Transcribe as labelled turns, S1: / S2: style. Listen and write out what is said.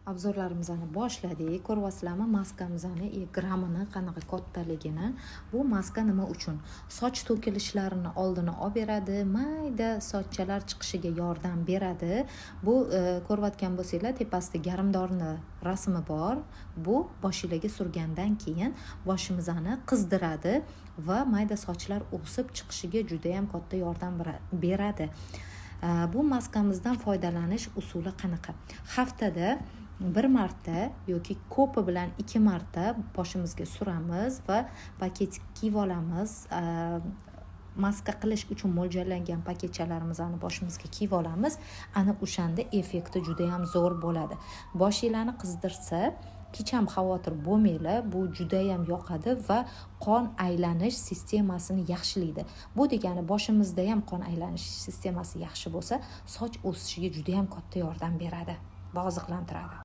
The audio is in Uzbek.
S1: Обзор larimizni boshladik. Ko'ryapsizlarmi maskamizni и grammini qanaqa kattaligini? Bu maska nima uchun? Soch to'kilishlarini oldini olib beradi, mayda sochchalar chiqishiga yordam beradi. Bu ko'rayotgan bo'lsanglar, tepasida garmdorni rasmi bor. Bu boshinglarga surgandan keyin boshimizni qizdiradi va mayda sochlar o'sib chiqishiga judayam katta yordam beradi. Bu maskamizdan foydalanish usuli qanaqa? Haftada bir marta yoki ko'pi bilan 2 marta boshimizga suramiz va paket kiyib olamiz. Maska qilish uchun mo'ljallangan paketchalarimizni boshimizga kiyib olamiz. Ana o'shanda effekti judayam zo'r bo'ladi. Boshinglarni qizdirsa hech ham xavotir bo'lmanglar, bu judayam yoqadi va qon aylanish sistemasini yaxshilaydi. Bu degani boshimizda ham qon aylanish sistemasi yaxshi bo'lsa, soch o'sishiga judayam katta yordam beradi va oziqlantiradi.